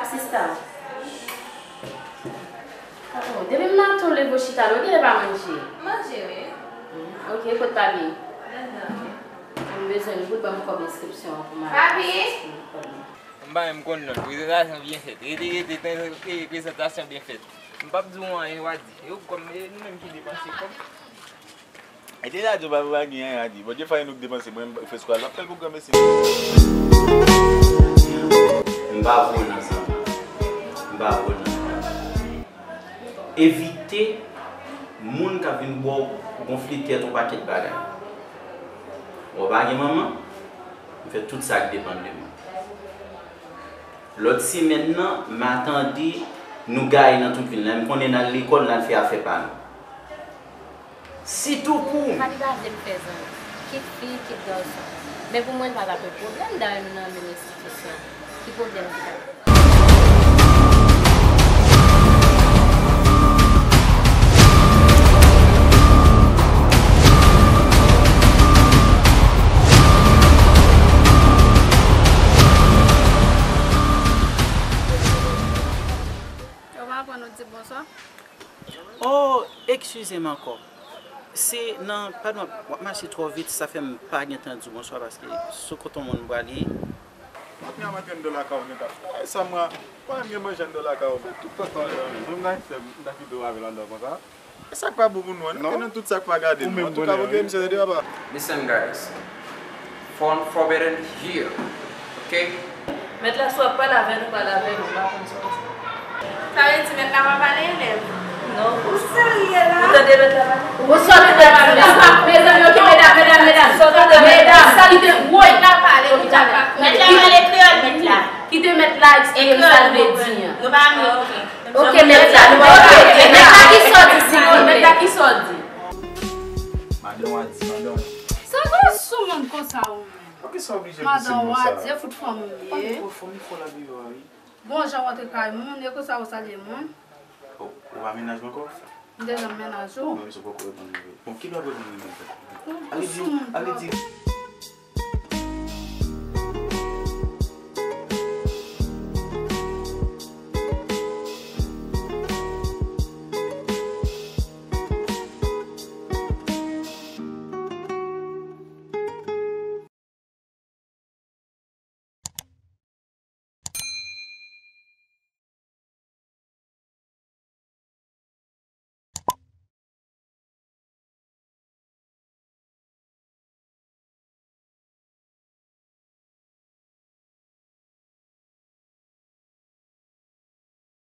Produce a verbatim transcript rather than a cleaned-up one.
Sista. Oh, depi m nan tou leve w chita la, ou genlè pa manje? Manje, wi. Hmm, ok, kot papi? Ladan. M bezwen l, pou l ban m kòb enskripsyon an pou m al. Papi! M pa menm konn non. Prezantasyon byen fèt. Rete, rete, tan, e, prezantasyon byen fèt. M p ap di w anyen, w a di. Yo, kòm, e, nou menm ki depanse kòb. E te la di w pa, pa gen anyen a di. Bondye fè nou k depanse, mwen, fresko a, l ap fè l pou granmesi. M pa voye w nan sa. M pa voye w nan sa. Evite moun k ap vin ba w gonfle tèt yon pakèt bagay. Ou pa gen manman, m fè tout sa k depann de mwen. Lòt semèn nan, m a tande nou gaye nan tout vil la. M konnen n al lekòl, n al fè afè pa nou. Sitou pou... Papi pa vle m fè zanmi, kit fi, kit gason. Men pou mwen, l pa t ap yon pwoblèm, dayè nou nan menm enstitisyon. Ki pwoblèm ki t ap... Yo pa aprann nou di bonswa? Oh, eskize m ankò. Se nan, padon, w ap mache twò vit, sa fè m pa gen tan di w bonswa, paske sou kote yon moun m prale. Maten an, m antre anndan lakay ou, nèg ap fè sa, mwen pa menm gen manje anndan lakay ou, men tout tan sa, mwen, mwen, m ta kite w avè l anndan konsa. E sa k pa bon pou nou an, nou te nan tout sa k pa gade nou. Antouka, ok, misye, tande papa. Listen, guys. Fun forbidden here. Ok? Mèt la, si w ap pale avè nou, pale avè nou, m pa konn sa w ap fè. Sa vle di mèt la pa pale elèv? Non. Ou serye la? Ou tande mèt la pale? Ou sa tande mèt la pale? Mezanmi, ok, medam, medam, medam. Sa w tande mèt la? Medam, sa ki te woy. Mèt la pale, nou ta pa konnen. Mèt la pale kreyòl, mèt la. Kite mèt la eksplike nou sa l vle di an. Nou pa renmen, ok. Ok, mèt la, nou pa renmen. Mèt la ki sòti, silvouplè. Mèt la ki sòti. Madan w a di, madan w. Sa va sou moun konsa ou menm? Poukisa w oblije di moun sa? Madan w a di, e fout fanm ou ye. Pa gen twò fanm, li fò la deyò a, wi. Bon jan w antre kay moun, e konsa w salye moun. O, ou pa mennaj mwen ankò? M te janm mennaj ou. Bon, men misye poko reponn mwen vre. Bon, kilè w ap reponn mwen menm? Ou sou moun twòp. Ale di, ale di.